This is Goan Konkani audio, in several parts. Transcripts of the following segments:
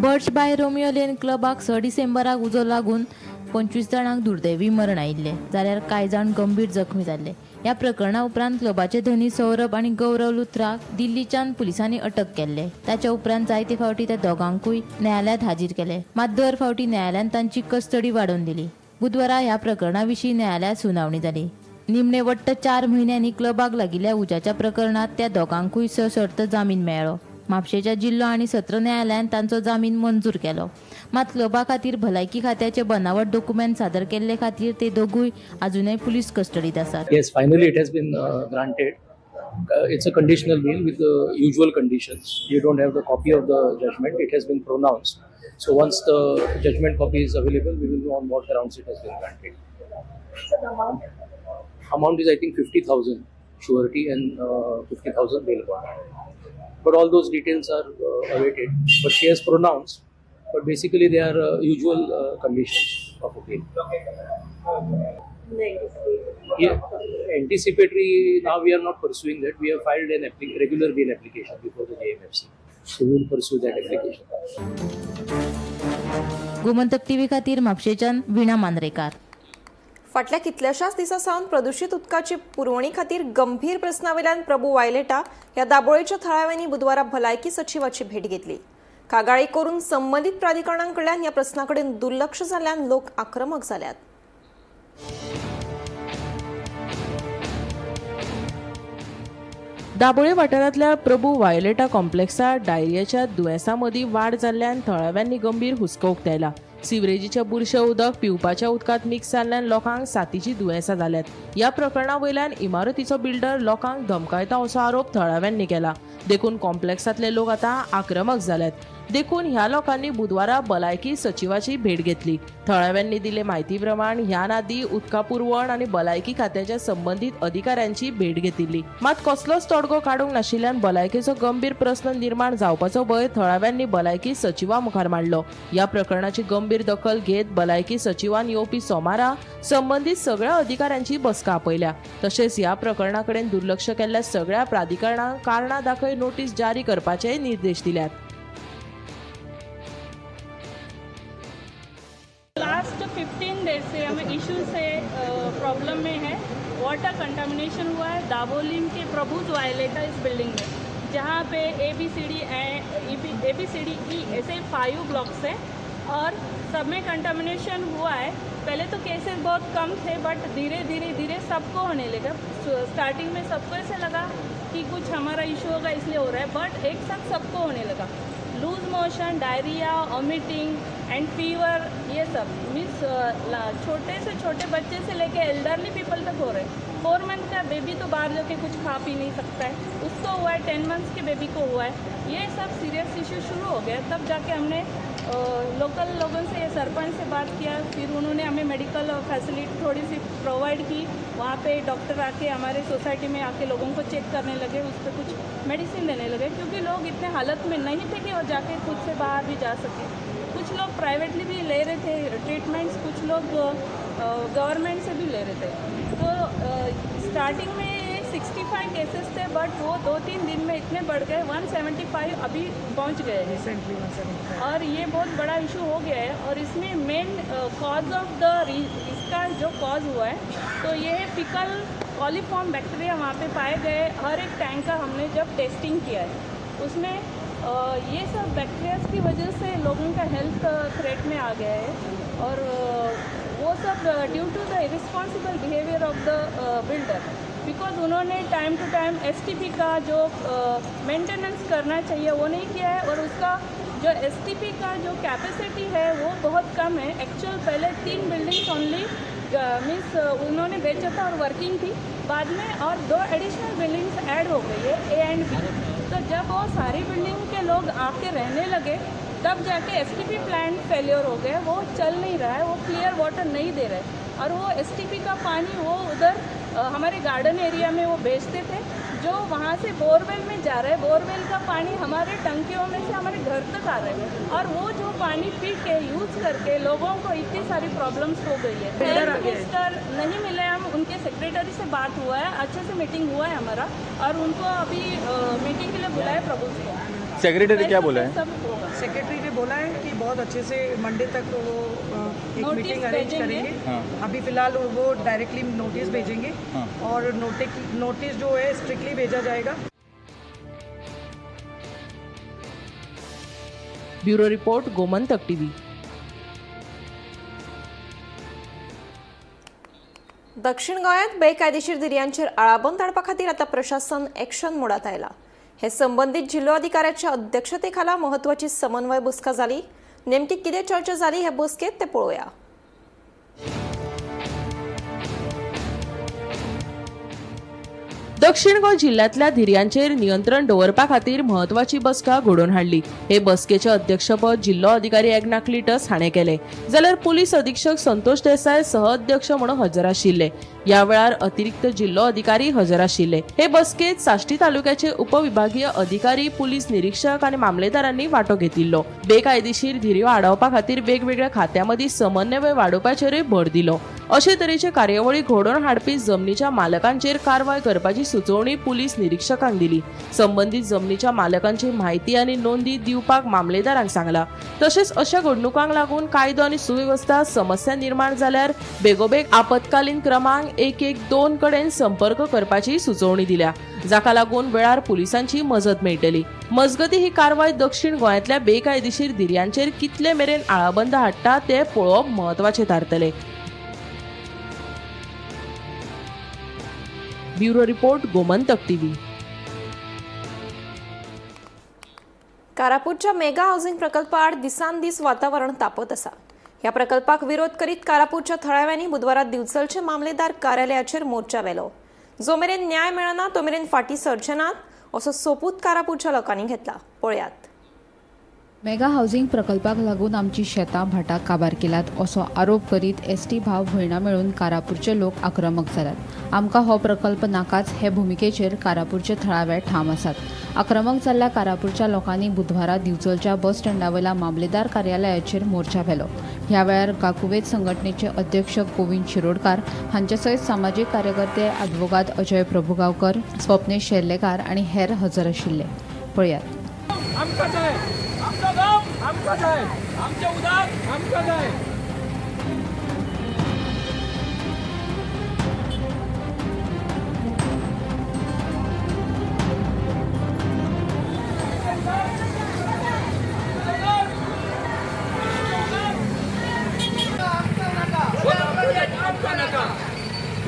बर्च बाय रोमियो लेन क्लबाक 6 डिसेंबराक उजो लागून 25 जाणांक दुर्दैवी मरण आयिल्लें, जाल्यार कांय जाण गंभीर जखमी जाल्ले. ह्या प्रकरणा उपरांत क्लबाचे धनी सौरभ आनी गौरव लुथराक दिल्लीच्यान पुलिसांनी अटक केल्ले. ताच्या उपरांत जायते फावटी त्या दोगांकूय न्यायालयांत हाजीर केले, मात दर फावटी न्यायालयान तांची कस्टडी वाडोवन दिली. बुधवारा ह्या प्रकरणा विशीं न्यायालयांत सुनावणी जाली. निमणे वट्ट 4 म्हयन्यांनी क्लबाक लागिल्ल्या उज्याच्या प्रकरणात त्या दोगांकूय सशर्त जामीन मेळ्ळो. म्हापशेच्या जिल्लो आनी सत्र न्यायालयान तांचो जामीन मंजूर केलो. मात क्लबा खातीर भलायकी खात्याचे बनावट डॉक्युमेंट सादर केल्ले खातीर ते दोगूय अजुनय पुलीस कस्टडीत आसात. Yes, finally it has been granted. It's a conditional bail with the usual conditions. You don't have the copy of the judgment. It has been pronounced. So once the judgment copy is available, we will know on what grounds it has been granted. Amount is, I think, 50,000 surety and 50,000 bail bond. But all those details are awaited. But she has pronounced. But basically, they are usual conditions of a bail. Yeah, anticipatory, now we are not pursuing that. We have filed an regular bail application before the JMFC. So we will pursue that application. Gomantak TV खातीर म्हापशेच्यान वीणा मांद्रेकार. फाटल्या कितल्याशाच दिसां सावन प्रदुशीत उदकाची पुरवणी खातीर गंभीर प्रस्नावेल्यान प्रभू वायलेटा ह्या दाबोळेच्या थळाव्यांनी बुधवारा भलायकी सचिवाची भेट घेतली. कागाळी करून संबंदीत प्राधिकरणांकडल्यान ह्या प्रस्ना कडेन दुर्लक्ष जाल्ल्यान लोक आक्रमक जाल्यात. दाबोळे वाठारांतल्या प्रभू वायोलेटा कॉम्प्लेक्सात डायरियाच्या दुयेंसा मदीं वाड जाल्ल्यान थळाव्यांनी गंभीर हुस्को उक्तायला. सिवरेजीचें बुरशें उदक पिवपाच्या उदकांत मिक्स जाल्ल्यान लोकांक साथीचीं दुयेंसां जाल्यात. ह्या प्रकरणा वयल्यान इमारतीचो बिल्डर लोकांक धमकायता असो आरोप थळाव्यांनी केला. देखून कॉम्प्लेक्सांतले लोक आतां आक्रमक जाल्यात. देखून ह्या लोकांनी बुधवारा भलायकी सचिवाची भेट घेतली. थळाव्यांनी दिले म्हायती प्रमाण ह्या आदीं उदका पुरवण आनी भलायकी खात्याच्या संबंदीत अधिकाऱ्यांची भेट घेतिल्ली, मात कसलोच तोडगो काडूंक नाशिल्ल्यान भलायकेचो गंभीर प्रस्न निर्माण जावपाचो भंय थळाव्यांनी भलायकी सचिवा मुखार मांडलो. ह्या प्रकरणाची गंभीर दखल घेत भलायकी सचिवान येवपी सोमारा संबंदीत सगळ्या अधिकाऱ्यांची बसका आपयल्या. तशेंच ह्या प्रकरणा कडेन दुर्लक्ष केल्ल्या सगळ्या प्राधिकरणांक कारणां दाखय नोटीस जारी करपाचे निर्देश दिल्यात. लास्ट 15 डेज से हमें इशू से प्रॉब्लम में है. वाटर कंटामिनेशन हुआ है दाबोलिम के प्रभुज वायलेटा इस बिल्डिंग में, जहाँ pay A B C D A B C D E ऐसे 5 ब्लॉक्स हैं और सब में कंटामिनेशन हुआ है. पहले तो केसेस बहुत कम थे, बट धीरे धीरे धीरे सबको होने लगा. स्टार्टिंग में सबको ऐसे लगा कि कुछ हमारा इशू होगा इसलिए हो रहा है, बट एक साथ सबको होने लगा. Loose motion, diarrhoea, vomiting and fever, ये सब मीन्स छोटे से छोटे बच्चे से लेके एल्डरली पीपल तक हो रहे हैं. 4 मंथ का बेबी तो बाहर जाके कुछ खा पी नहीं सकता है, उसको हुआ है. 10 मंथ्स के बेबी को हुआ है. ये सब सीरियस इशू शुरू हो गया. तब जाके हमने लोकल लोगों से, सरपंच से बात किया. फिर उन्होंने हमें मेडिकल फैसिलिटी थोड़ी सी प्रोवाइड की. वहाँ पे डॉक्टर आके हमारे सोसाइटी में आके लोगों को चेक करने लगे, उस पर कुछ मेडिसिन देने लगे, क्योंकि लोग इतने हालत में नहीं थे कि वो जाके खुद से बाहर भी जा सके. कुछ लोग प्राइवेटली भी ले रहे थे ट्रीटमेंट्स, कुछ लोग गवर्नमेंट से भी ले रहे थे. तो स्टार्टिंग में 65 केसेस थे, बट वो 2-3 दिन में इतने बढ़ गए, 175 अभी पहुंच गए हैं और ये बहुत बड़ा इशू हो गया है. और इसमें मेन कॉज ऑफ the इसका जो कॉज हुआ है तो ये है फिकल कॉलीफॉर्म बैक्टीरिया वहाँ पे पाए गए. हर एक टैंक का हमने जब टेस्टिंग किया है, उसमें ये सब बैक्टीरियाज की वजह से लोगों का हेल्थ थ्रेट में आ गया है और वो सब due to the irresponsible behaviour of the builder, because उन्होंने टाइम टू टाइम एस का जो मेंटेनेंस करना चाहिए वो नहीं किया है और उसका जो एस का जो कैपेसिटी है वो बहुत कम है. एक्चुअल पहले 3 बिल्डिंग्स ओनली मीन्स उन्होंने बेचा था और वर्किंग थी. बाद में और 2 एडिशनल बिल्डिंग्स ऐड हो गई है, ए एंड बी. तो जब वो सारी बिल्डिंग के लोग आके रहने लगे, तब जाके एस प्लांट फेलियर हो गया. वो चल नहीं रहा है, वो क्लियर वाटर नहीं दे रहा है और वो एस का पानी वो उधर हमारे गार्डन एरिया में वो भेजते थे, जो वहाँ से बोरवेल में जा रहा है. बोरवेल का पानी हमारे टंकियों में से हमारे घर तक आ रहा है और वो जो पानी पी के, यूज़ करके लोगों को इतनी सारी प्रॉब्लम्स हो गई है. हेल्थ मिनिस्टर नहीं मिले हम, उनके सेक्रेटरी से बात हुआ है, अच्छे से मीटिंग हुआ है हमारा और उनको अभी मीटिंग के लिए बुलाया प्रभु को. सेक्रेटरी क्या बोला है? सब होगा. सेक्रेटरी ने बोला है कि बहुत अच्छे से मंडे तक वो एक नोटिस मीटिंग अरेंज भेजेंगे। करेंगे। अभी फ़िलहाल वो डायरेक्टली नोटिस भेजेंगे और नोटिस नोटिस जो है स्ट्रिक्टली भेजा जाएगा। Bureau report, Gomantak TV. दक्षिण गोंयांत बेकायदेशीर धिरयांचेर आळाबंद हाडपा खातीर आतां प्रशासन एक्शन मोडांत आयला। हे संबंदीत जिल्लोधिकाऱ्याच्या अध्यक्षतेखाला म्हत्वाची समन्वय बसका जाली। नेमकी कितें चर्चा जाली हे बसकेंत तें पळोवया। दक्षिण गोंय जिल्ह्यांतल्या धिरयांचेर नियंत्रण दवरपा खातीर म्हत्वाची बसका घडोवन हाडली। हे बसकेचे अध्यक्षपद जिल्लो अधिकारी एग्ना क्लिटस हाणें केलें, जाल्यार पुलीस अधीक्षक संतोष देसाय सहअध्यक्ष म्हणून हजर आशिल्ले। ह्या वेळार अतिरिक्त जिल्लो अधिकारी हजर आशिल्ले। हे बसकेत साश्टी तालुक्याचे उपविभागीय अधिकारी, पुलीस निरीक्षक आनी मामलेदारांनी वांटो घेतिल्लो। बेकायदेशीर धिरयो आडावपा खातीर वेगवेगळ्या खात्यां मदीं समन्वय वाडोवपाचेरूय भर दिलो। अशे तरेचे कार्यावळी घडोवन हाडपी जमनीच्या मालकांचेर कारवाय करपाची सुचोवणी पुलीस निरीक्षकांक दिली। संबंदीत जमनीच्या मालकांची म्हायती आनी नोंदी दिवपाक मामलेदारांक सांगला। तशेंच अशा घडणुकांक लागून कायदो आनी सुवेवस्था समस्या निर्माण जाल्यार बेगोबेग आपत्कालीन क्रमांक 112 कडेन संपर्क करपाची सुचोवणी दिल्या, जाका लागून वेळार पुलिसांची मजत मेळटली। मजगती ही कारवाय दक्षिण गोंयांतल्या बेकायदेशीर धिरयांचेर कितले मेरेन आळाबंद हाडटा ते पळोवप म्हत्वाचें थारतलें। Bureau report, Gomantak TV. कारापूरच्या mega housing प्रकल्पाआड दिसान दीस वातावरण तापत आसा। ह्या प्रकल्पाक विरोध करीत कारापूरच्या थळाव्यांनी बुधवारा दिवचलचे मामलेदार कार्यालयाचेर मोर्चा व्हेलो। जो मेरेन न्याय मेळना तो मेरेन फाटीं सरचे नात असो सोपूत कारापूरच्या लोकांनी घेतला। पळयात। मेगा हावसिंग प्रकल्पाक लागून आमची शेतां भाटां काबार केल्यात असो आरोप करीत एसटी भाव भयणा मेळून कारापूरचे लोक आक्रमक जाल्यात। आमकां हो प्रकल्प नाकाच हे भुमिकेचेर कारापूरचे थळावे ठाम आसात। आक्रमक जाल्ल्या कारापूरच्या लोकांनी बुधवारा दिवचलच्या बस स्टँडा वयल्या मामलेदार कार्यालयाचेर मोर्चा व्हेलो। ह्या वेळार गाकुवेत संघटनेचे अध्यक्ष गोविंद शिरोडकार हांचे सयत सामाजीक कार्यकर्ते आदवोगाद अजय प्रभुगांवकर, स्वप्नेश शेर्लेकार आनी हेर हजर आशिल्ले। पळयात। आमकां जाय, आमचो गांव आमकां जाय, आमचें उदक आमकां जाय।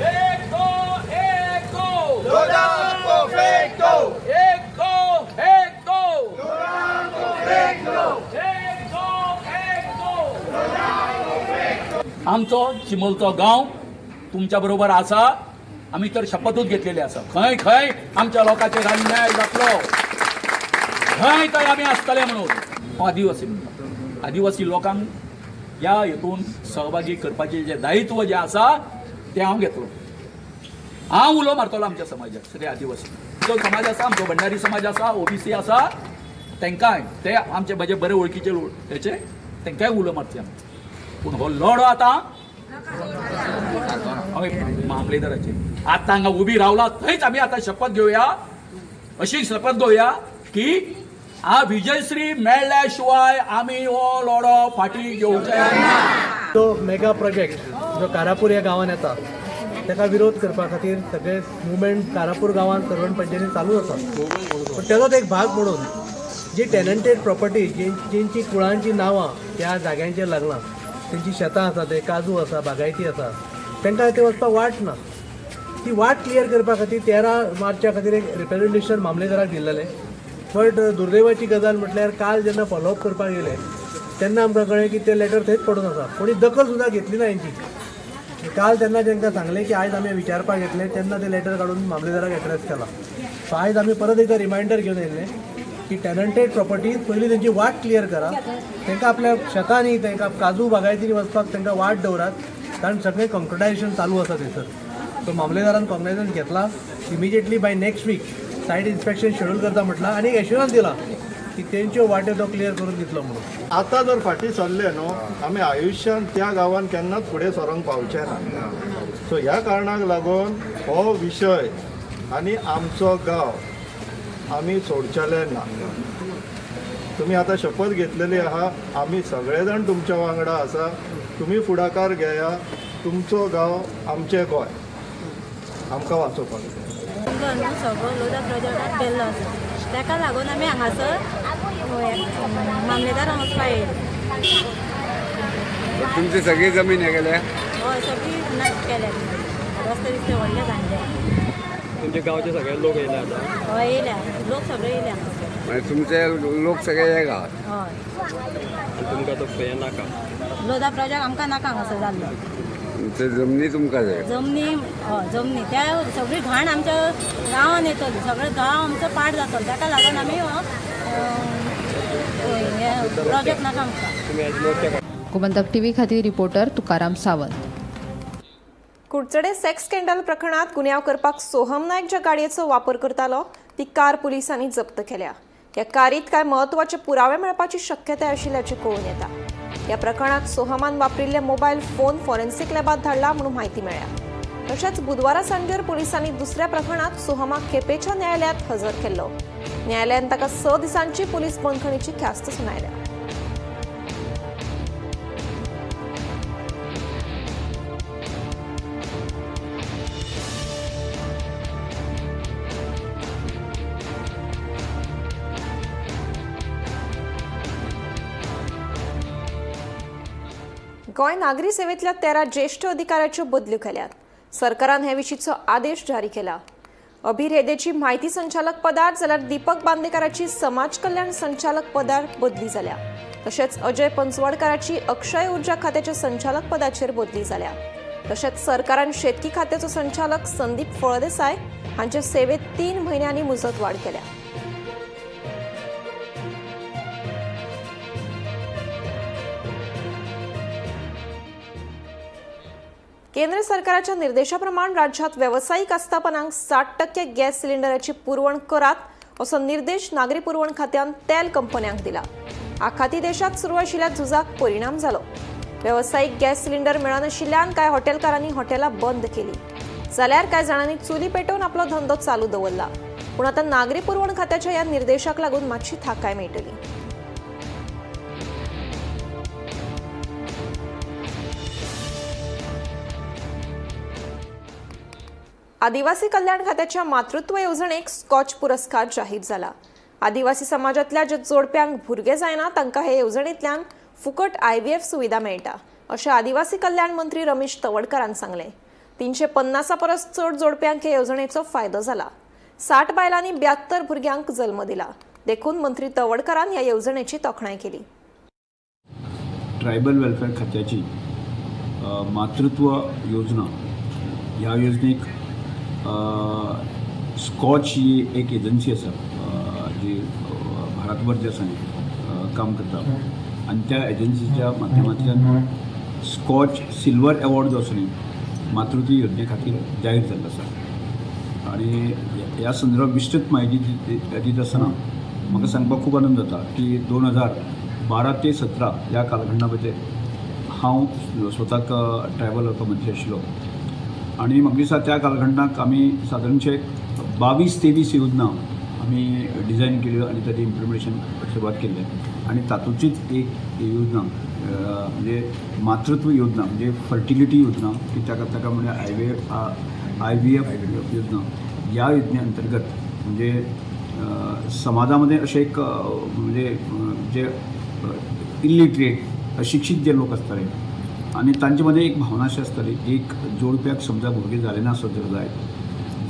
एक दो, एक दो, को फेंक दो, एक दो, एक दो, एक दो, एक दो। आमचो चिमलचो गांव तुमच्या बरोबर आसा। आमी तर शपथूच घेतलेली आसा, खंय खंय आमच्या लोकांचेर अन्याय जातलो खंय थंय आमी आसतले म्हणून। हांव आदिवासी म्हणटा, आदिवासी लोकांक ह्या हेतून सहभागी करपाचें जें दायित्व जें आसा तें हांव घेतलो। हांव उलो मारतलो आमच्या समाजाक, सगळे आदिवासी जो समाज आसा, आमचो भंडारी समाज आसा, ओबीसी आसा, तांकांय ते आमचे म्हजे बरे वळखीचे हेचे तांकांय उलो मारचे आमी। पूण हो लढो आतां हांवें मामलेदाराचेर आतां हांगा उबी रावला थंयच आमी आतां शपथ घेवया, अशी शपथ घेवया की आ विजयश्री मेळ्ळ्या शिवाय आमी हो लढो फाटीं घेवचे ना। तो मेगा प्रोजेक्ट जो कारापूर ह्या गांवांत येता ताका विरोध करपा खातीर सगळे मुवमेंट कारापूर गांवांत सर्वण पंचायतीन चालूच आसा। पूण तेजोच एक भाग म्हणून जी टेनंटेड प्रॉपर्टी जेंची कुळांची नांवां त्या जाग्यांचेर लागलां, तेंची शेतां आसा, ते काजू आसा, बागायती आसा, तांकां ते वचपाक वाट ना। ती वाट क्लियर करपा खातीर 13 मार्चा खातीर एक रिप्रेजेंटेशन मामलेदाराक दिल्लेलें। बट दुर्दैवाची गजाल म्हटल्यार काल जेन्ना फॉलोअप करपाक गेले तेन्ना आमकां कळ्ळें की तें लेटर थंयच पडून आसा, कोणी दखल सुद्दां घेतली ना हेंची। काल तेन्ना तांकां सांगलें की आयज आमी विचारपाक येतले, तेन्ना तें लेटर काडून मामलेदाराक एड्रेस केला। सो आयज आमी परत एकदां रिमायंडर घेवन येयल्ले की टेनंटेड प्रॉपर्टी पयलीं तेंची वाट क्लियर करा, तांकां आपल्या शेतांनी तांकां काजू बागायतींनी वचपाक तांकां वाट दवरात, कारण सगळें कॉन्क्रिटायजेशन चालू आसा थंयसर। सो मामलेदारान कॉग्नायजन्स घेतला, immediately by next week site inspection schedule करता म्हटलां आनी एक एश्युरन्स दिला की तेंच्यो वाट्यो तो क्लियर करून दितलो म्हणून। आतां जर फाटीं सरले न्हू आमी आयुश्यान त्या गांवान केन्नाच फुडें सरोंक पावचे ना। सो ह्या कारणाक लागून हो विशय आनी आमचो गांव आमी सोडचेले ना। तुमी आतां शपथ घेतलेली आहा, आमी सगळे जाण तुमच्या वांगडा आसा. तुमी फुडाकार घेया, तुमचो गांव आमचें गोंय आमकां वाचोवपाक जाय. न्हू सगळो लोधा प्रोजेक्टाक केल्लो आसा, ताका लागून आमी हांगासर मामलेदार वचपा येयले. तुमची सगळी जमीन हे गेल्या? हय, सगळी ना केल्या, रस्ते बिस्ते व्हडले बांदले. तुमचे गांवचे सगळे लोक येयले आता? हय, येयल्या, लोक सगळे येयले हांगासर. म्हणजे तुमचे लोक सगळे हे गावात? हय. आनी तुमकां तो हें नाका? लोधा प्रोजेक्ट आमकां नाका हांगासर जाल्लो. तुमचे जमनी तुमकां जाय? जमनी, हय, जमनी. त्या सगळी घाण आमच्या गांवान येतली, सगळो गांव आमचो पाड जातलो. ताका लागून आमी हो प्रोजेक्ट नाका आमकां. तुमी आज मोर्चा? गोमंतक टीव्ही खातीर reporter Tukaram Sawant. Curchorem sex scandal प्रकरणात गुन्यांव करपाक सोहम नायक ज्या गाडयेचो वापर करतालो ती कार पुलिसांनी जप्त केल्या. ह्या कारीत कांय म्हत्वाचे पुरावे मेळपाची शक्यताय आशिल्ल्याचें कळून येता. ह्या प्रकरणात सोहमान वापरिल्ले मोबायल फोन फॉरेन्सिक लॅबात धाडला म्हणून म्हायती मेळ्ळ्या. तशेंच बुधवारा सांजेर पुलिसांनी दुसऱ्या प्रकरणात सोहमाक केपेंच्या न्यायालयात हजर केल्लो. न्यायालयान ताका 6 दिसांची पुलीस बंदखणीची ख्यास्त सुनायल्या. गोंय नागरी सेवेतल्या 13 ज्येश्ठ अधिकाऱ्याच्यो बदल्यो केल्यात. सरकारान हे विशींचो आदेश जारी केला. अभिर हेदेची म्हायती संचालक पदार जाल्यार दीपक बांदेकाराची समाज कल्याण संचालक पदार बदली जाल्या. तशेंच अजय पंचवाडकाराची अक्षय ऊर्जा खात्याच्या संचालक पदाचेर बदली जाल्या. तशेंच सरकारान शेतकी खात्याचो संचालक संदीप फळदेसाय हांचे सेवेत 3 म्हयन्यांनी मुजतवाड केल्या. केंद्र सरकाराच्या निर्देशाप्रमाण राज्यात वेवसायीक आस्थापनांक 60% गॅस सिलिंडराची पुरवण करात असो निर्देश नागरी पुरवण खात्यान तेल कंपन्यांक दिला. आखाती देशात सुरू आशिल्ल्या झुजाक परिणाम जालो. वेवसायीक गॅस सिलिंडर मेळनाशिल्ल्यान कांय हॉटेलकारांनी हॉटेलां बंद केली, जाल्यार कांय जाणांनी चुली पेटोवन आपलो धंदो चालू दवरला. पूण आतां नागरी पुरवण खात्याच्या ह्या निर्देशाक लागून मातशी थाकाय मेळटली. आदिवासी कल्याण खात्याच्या मातृत्व येवजणेक स्कॉच पुरस्कार जाहीर जाला. आदिवासी समाजांतल्या ज्या जोडप्यांक भुरगे जायना तांकां हे येवजणेंतल्यान फुकट IVF सुविधा मेळटा अशें आदिवासी कल्याण मंत्री रमेश तवडकारान सांगलें. 350 परस चड जोडप्यांक हे येवजणेचो फायदो जाला. 60 बायलांनी 72 भुरग्यांक जल्म दिला. देखून मंत्री तवडकारान ह्या येवजणेची तोखणाय केली. ट्रायबल वेलफेअर खात्याची मातृत्व योजना ह्या योजनेक स्कॉच ही एक एजन्सी आसा जी भारतभर जे आसा काम करता आनी त्या एजन्सीच्या माध्यमांतल्यान स्कॉच सिल्वर एवॉर्ड जो आसा न्ही मातृत्व योजने खातीर जाहीर जाल्लो आसा. आनी ह्या संदर्भात विस्तृत म्हायती दिता आसतना म्हाका सांगपाक खूब आनंद जाता की 2012 ते 17 ह्या कालखंडा हांव स्वताक ट्रायबल वेलफेअर मंत्री आशिल्लो आनी म्हाका दिसता त्या कालखंडाक आमी सादारणशे 22-23 योजना आमी डिजायन केल्यो आनी ताजें इम्प्लिमेंटेशन सुरवात केल्लें. आनी तातूंतलीच एक योजना म्हणजे मातृत्व योजना म्हणजे फर्टिलिटी योजना की ताका ताका म्हणजे IVF योजना. ह्या योजने अंतर्गत म्हणजे समाजामध्ये अशें एक म्हणजे जे इलिटरेट अशिक्षीत जे लोक आसताले आनी तांचे मदें एक भावना अशी आसताली, एक जोडप्याक समजा भुरगें जालें ना आसत जर जायत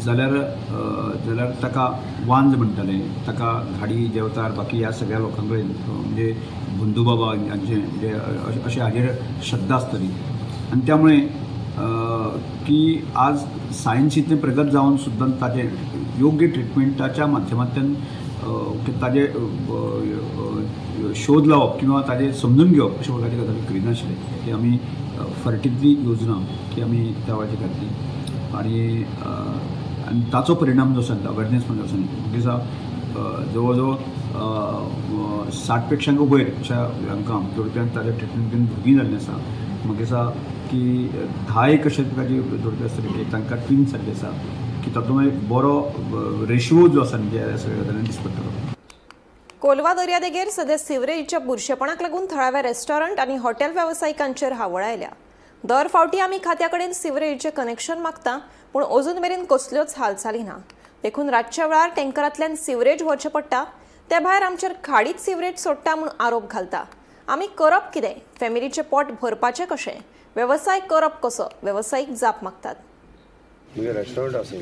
जाल्यार जाल्यार ताका वांज म्हणटाले, ताका घाडी देंवचार बाकी ह्या सगळ्या लोकां कडेन म्हणजे बंधू बाबा हांचे जे अशें हाजेर श्रद्धा आसताली. आनी त्यामुळे की आज सायन्स इतलें प्रगत जावन सुद्दां ताजें योग्य ट्रिटमेंटाच्या माध्यमांतल्यान ताजें शोध लावप किंवा ताजें समजून घेवप अशे प्रकारचे गजाली करिनाशिल्ले की आमी फर्टिलिटी योजना की आमी त्या वेळाचेर घातली. आनी आनी ताचो परिणाम जो आसा अवेरनेस म्हणजे आसा न्ही दिसा जवळ जवळ 60 पेक्षांक वयर अशा हांकां जोडप्यांक ताजें ट्रिटमेंट घेवन भुरगीं जाल्लीं आसा. म्हाका दिसा की 10 एक अशे प्रकारची जोडपी आसतली की तांकां ट्विन्स जाल्ली आसा की तातूंत एक बरो रेशियो जो आसा न्ही त्या सगळ्या गजालींनी दिस पडटलो. कोलवा दर्यादेगेर सध्या सिवरेजीच्या बुरशेपणाक लागून थळाव्या रेस्टॉरंट आनी हॉटेल वेवसायिकांचेर हावळ आयल्या. दर फावटी आमी खात्या कडेन सिवरेजीचें कनेक्शन मागता, पूण अजून मेरेन कसल्योच हालचाली ना. देखून रातच्या वेळार टँकरांतल्यान सिवरेज व्हरचें पडटा. ते भायर आमचेर खाडीत सिवरेज सोडटा म्हूण आरोप घालता. आमी करप कितें? फॅमिलीचें पोट भरपाचें कशें? वेवसाय करप कसो? वेवसायीक जाप मागतात. मुगे रेस्टॉरंट आसा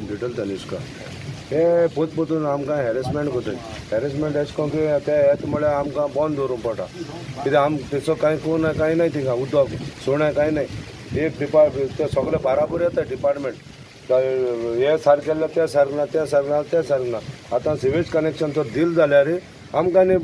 लिटल तनिष्का. हे पोत पोतून आमकां हॅरेसमेंट करतात. हॅरेसमेंट एशें करून की ते येता म्हळ्यार आमकां बंद दवरूंक पडटा. कित्याक आम तेचो कांय कोण कांय नाय, थिंगा उदक सोणें कांय नाय. एक डिपार्ट ते सगळे बाराबर येता डिपार्टमेंट. हे सारकें जाल्यार तें सारकें ना, तें सारकें ना, तें सारकें ना. आतां सिवेज कनेक्शन जर दिल जाल्यार आमकां न्ही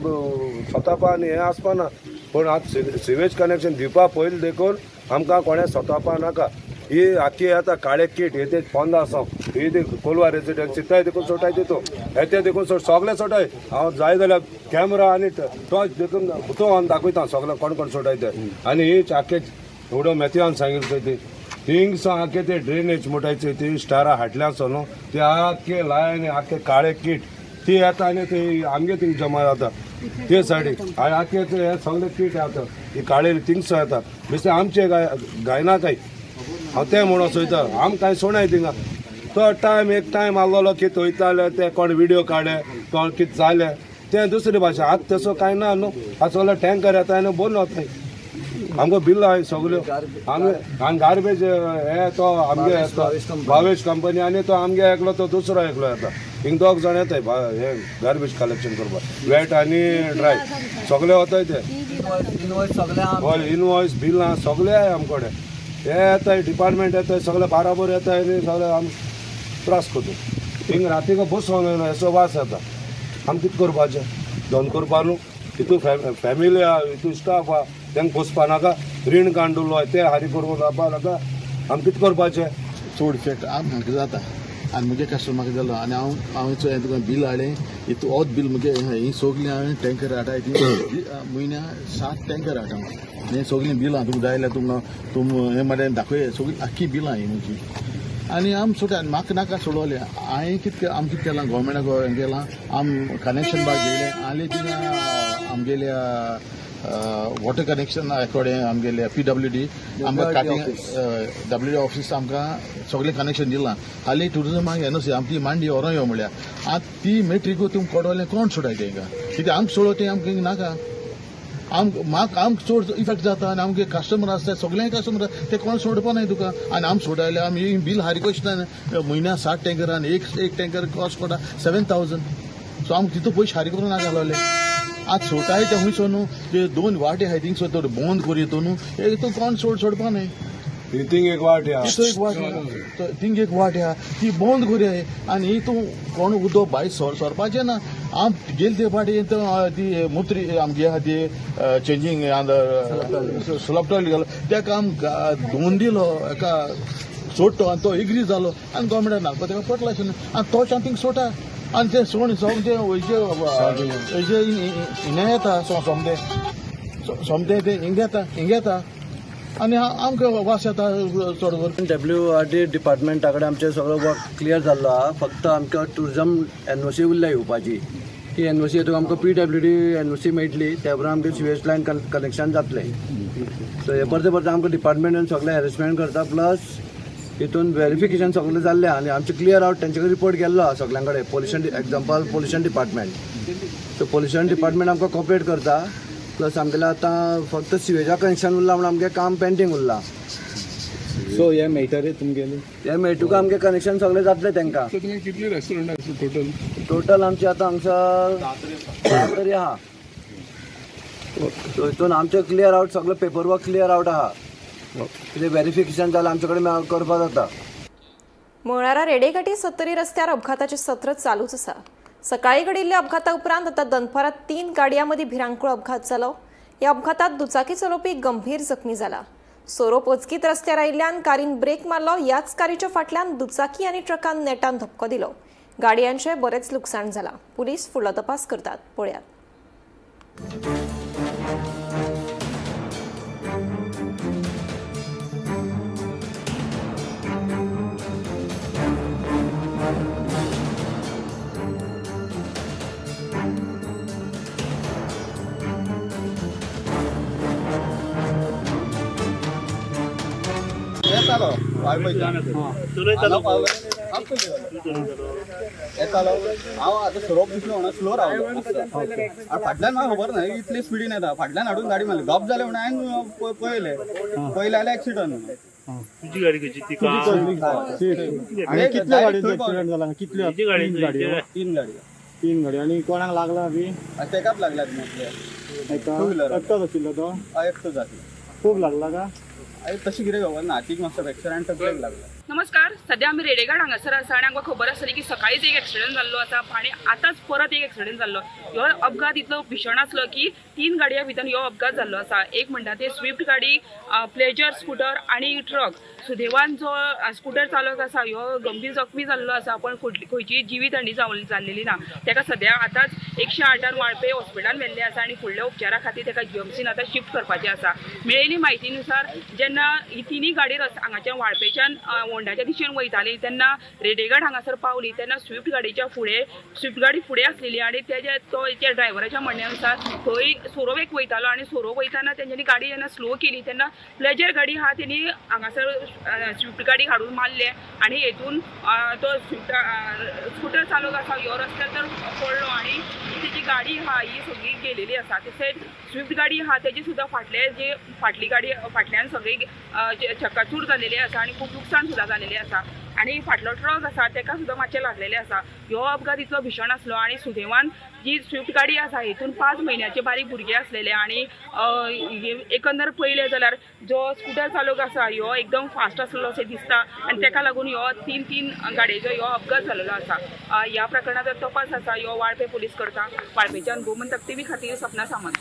सतापा आनी हें आसपा ना. पूण आतां सिवेज कनेक्शन दिवपा पयलीं देखून आमकां कोणें सतावपा नाका. ही आख्खी येता काळे कीट, हे ते पोंदा आसा, ही ती कोलवा रेजिडन्सी थंय देखून सोटाय, तितू हे ते देखून सोड, सगळे सोटाय. हांव जाय जाल्यार कॅमरा आनी टॉर्च देखून तो हांव दाखयता सगळे कोण कोण सोटाय ते. आनी ही आख्खे उडो मेथ्यान सांगितलं ती थिंग आख्खे ते ड्रेनेज म्हणटाय ती स्टारां हाडल्या आसा न्हू, ते आख्खे लायन आख्खे काळे कीट ती येता आनी ती आमगे थिंग जमा जाता ते सायडीक. आनी आख्खे ते हे सगळे कीट येता, ही काळे थिंगसो येता. बेश्टे आमचे गायना काय हांव तें म्हणून सोयता, आम कांय सोणाय थिंगा. तो टायम एक टायम आहलोलो की थंयताले ते कोण विडियो काडले, कोण कितें जालें तें दुसरी भाशा. आतां तसो कांय ना न्हू. आतां सगळे टँकर येता आनी बंद वताय. आमकां बिल आहाय सगल्यो आमी. आनी गार्बेज हे तो आमगे भावेश कंपनी आनी तो आमगे एकलो, तो दुसरो एकलो येता. हिंग दोग जाण येताय हे गार्बेज कलेक्शन करपाक, वेट आनी ड्राय सगळे वताय ते. हय, इनवॉयस बिलां सगळे आहाय आमचे कडेन. हे येताय डिपार्टमेंट येताय, सगळे बाराबर येताय आनी सगळे आम त्रास करता. हिंग रातीक बसोन येयना, असो वास येता. आमी कितें करपाचें? धंदो करपा न्हू. हितू फॅमिली आहा, हितू स्टाफ आहा, तांकां पोसपा नाका? रीण काडून ते हारी करूंक जावपा नाका? आमी कितें करपाचें? चड इफेक्ट म्हाका जाता आनी मुगे कस्टमराक जालो. आनी हांव हांवें चोय तुका बील हाडलें, हितू होच बील मुगे. ही सगलीं हांवें टँकर हाडाय, ती म्हयन्या सात टँकर हाडटा हांव. हें सगलीं बिलां तुमकां जाय जाल्यार तुमकां तुम हें मरे दाखय. सगळीं आख्खी बिलां ही म्हजी. आनी आम सोडटा आनी म्हाका नाका सोडवलें. हांवें कितें, आम कितें केलां, गोवोरमेंटाक हें केलां, आम कनेक्शन बाग घेयलें. आनी थिंगा आमगेल्या वॉटर कनेक्शन कडेन आमगेल्या पीडब्ल्यूडी आमकां काटी डब्ल्यू डी ऑफीस आमकां सगळें कनेक्शन दिलां. हालीं टुरिजमाक एनओसी आमची मांडी व्हरोन यो म्हळ्यार आतां ती मेट्रिकू तुमकां कोडवलें कोण सोडाय तेंकां? कित्याक आमकां सोडो तें आमकां नाका. आम म्हाका आमकां चड इफेक्ट जाता आनी आमगे कस्टमर आसता, सगळे कस्टमर ते कोण सोडपा नाय तुका. आनी आम सोडायले आमी बील हारी कशें म्हयन्या सात टँकर आनी एक एक टँकर कॉस्ट पडटा 7,000. सो आमकां तितू पयशे हारी करून ना घालोले. आतां सोडटाय ते हुंयसो न्हू, ते दोन वाटे आहाय थिंगसो तर बंद करी न्हू एक तूं कोण सोडपा न्हय. थिंग एक वाट आहा. तितू एक वाट आहा, थिंग एक वाट आहा, ती बंद करी आनी ही तूं कोण उदक भायर सरपाचें ना. आम गेले ते फाटी ती मुत्री आमगे आहा ती चेंजींग सुलभ टॉयलेट घालो तेका आम दोन दिलो एका सोडटो आनी तो एग्री जालो आनी गोवोरमेंटान नाका तेका पटला आशिल्लें आनी तो थिंग सोडटा. आनी ते सोण सोमते वयचे वयचे हिंगा येता, सोमते सोमते ते हिंग येता, हिंग येता आनी आमकां वास येता चड करून. डब्ल्यू आर डी डिपार्टमेंटा कडेन आमचें सगळो वर्क क्लियर जाल्लो आहा. फक्त आमकां टुरिजम एनओसी उरल्या येवपाची. ती एनओसी येतून आमकां पीडब्ल्यूडी एनओसी मेळटली, त्या उपरांत आमचें सिवेज लायन कनेक्शन जातलें. सो हे परते परते आमकां डिपार्टमेंटान सगळें हॅरेसमेंट करता. प्लस हितून वेरिफिकेशन सगळें जाल्लें आनी आमचें क्लियर आवट तेंचे कडेन रिपोर्ट गेल्लो आहा सगळ्यां कडेन. Pollution example pollution department, so pollution department आमकां कॉपरेट करता. प्लस आमगेलें आतां फक्त सिवेजा कनेक्शन उरलां म्हणून आमगें काम पेंडींग उरलां. सो हे मेळटा रे तुमगेले? हे मेळटूक आमगे कनेक्शन सगळें जातलें तांकां. तुमी कितली रेस्टॉरंट आसा टोटल? टोटल आमचे आतां हांगसर 10 तरी आहा. सो हितून आमचें क्लियर आवट सगळें पेपर वर्क क्लियर आवट आहा. कितें वेरिफिकेशन जाल्यार आमचे कडेन करपाक जाता. मंगळारा रेडेघाटी सत्तरी रस्त्यार अपघाताचें सत्र चालूच आसा. सकाळी घडिल्ल्या अपघाता उपरांत आतां दनपारां तीन गाडयां मदीं भिरांकूळ अपघात जालो. ह्या अपघातात दुचाकी चलोवपी गंभीर जखमी जाला. सोरोप अचकीत रस्त्यार आयिल्ल्यान कारीन ब्रेक मारलो. ह्याच कारीच्या फाटल्यान दुचाकी आनी ट्रकान नेटान धपको दिलो. गाडयांचें बरेंच लुकसाण जालां. पुलीस फुडलो तपास करतात. पळयात. वाळपयच्यान. हांगा पावलो, हांव चलयतालो. येतालो हांव, आतां सोरोप दिसलो म्हणून स्लो रावलो मातसो. आनी फाटल्यान म्हाका खबर ना इतले स्पिडीन येता. फाटल्यान हाडून गाडी मारली, गप जालें म्हणून हांवें पळयलें, पळयलें जाल्यार एक्सिडंट. तुजी गाडी खंयची ती? आनी कितल्या गाडयेचो एक्सिडंट जाला? कितल्यो? तीन गाडयो. तीन गाडयो. तीन गाडी. आनी कोणाक लागला बी? तेकाच लागल्यात मोस्टली. एका? Two wheeler. एकटोच आशिल्लो तो? एकटोच आसलो. खूब लागला का? आनी तशें कितें खबर ना, हातीक मातसो फ्रॅक्चर आनी तकलेक लागला. नमस्कार, सध्या आमी रेडेघाट हांगासर आसा आनी आमकां खबर आसतली की सकाळीच एक एक्सिडंट जाल्लो आसा आनी आतांच परत एक एक्सिडंट जाल्लो. ह्यो अपघात इतलो भीशण आसलो की तीन गाडयां भितर ह्यो अपघात जाल्लो आसा. एक म्हणटा ते स्विफ्ट गाडी, प्लेजर स्कुटर आनी ट्रक. सुदैवान जो स्कुटर चालक आसा ह्यो गंभीर जखमी जाल्लो आसा, पण खंयचीय जिवीत हानी जाल्लेली ना. ताका सद्या आतांच 108 वाळपे हॉस्पिटलान व्हेल्लें आसा आनी फुडल्या उपचारा खातीर ताका जीएमसीन आतां शिफ्ट करपाचें आसा. मेळिल्ली म्हायतीनुसार जेन्ना ही तिनूय गाडी हांगाच्यान वाळपेच्यान होंडाच्या दिशेन वयताली तेन्ना रेडेघाट हांगासर पावली तेन्ना स्विफ्ट गाडयेच्या फुडें, स्विफ्ट गाडी फुडें आसलेली आनी तेज्या तो त्या ड्रायव्हराच्या म्हणण्या नुसार थंय सोरोप एक वयतालो आनी सोरोप वयताना तेंच्यांनी गाडी जेन्ना स्लो केली तेन्ना प्लेजर गाडी आहा तेणी हांगासर स्विफ्ट गाडी हाडून मारले आनी हेतून तो स्विफ्ट स्कुटर चालक आसा ह्यो रस्त्यार तर पडलो आनी तेजी गाडी आहा ही सगळी गेलेली आसा. तशेंच स्विफ्ट गाडी आहा तेजी सुद्दां फाटले जे फाटली गाडी फाटल्यान सगळी चकाचूर जालेली आसा आनी खूब लुकसाण सुद्दां जालेलें आसा आनी फाटलो ट्रक आसा तेका सुद्दां मातशें लागलेलें आसा. ह्यो अपघात इतलो भीशण आसलो आनी सुदैवान जी स्विफ्ट गाडी आसा हितून 5 म्हयन्याचे बारीक भुरगे आसलेले आनी एकंदर पळयलें जाल्यार जो स्कुटर चालक आसा ह्यो एकदम फास्ट आसलेलो अशें दिसता आनी तेका लागून ह्यो तीन तीन गाडयेचो ह्यो अपघात जाल्लो आसा. ह्या प्रकरणाचो तपास आसा ह्यो वाळपे पुलीस करता. वाळपेच्यान गोमंतक टीव्ही खातीर सपना सामंत.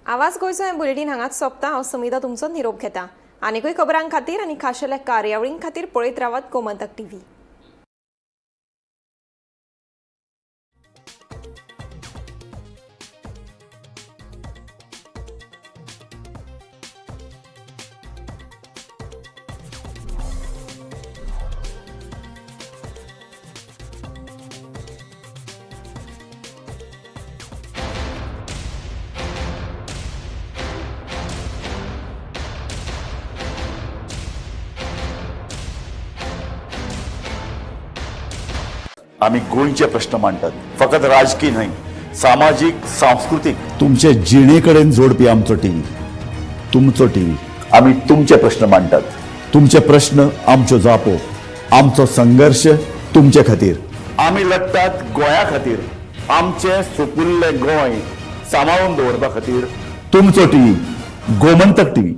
आवाज गोंयचो हें बुलेटीन हांगाच सोंपता. हांव समिता तुमचो निरोप घेता. आनीकूय खबरां खातीर आनी खाशेल्या कार्यावळीं खातीर पळयत रावात गोमंतक टीव्ही. आमी गोंयचे प्रश्न मांडटात, फकत राजकी न्हय, सामाजीक, सांस्कृतीक, तुमचे जिणे कडेन जोडपी आमचो टीव्ही, तुमचो टीव्ही. आमी तुमचे प्रश्न मांडटात, तुमचे प्रश्न आमच्यो जापो, आमचो संघर्श तुमचे खातीर. आमी लढटात गोंया खातीर, आमचें सुपुल्लें गोंय सांबाळून दवरपा खातीर. तुमचो टीव्ही, गोमंतक टीव्ही.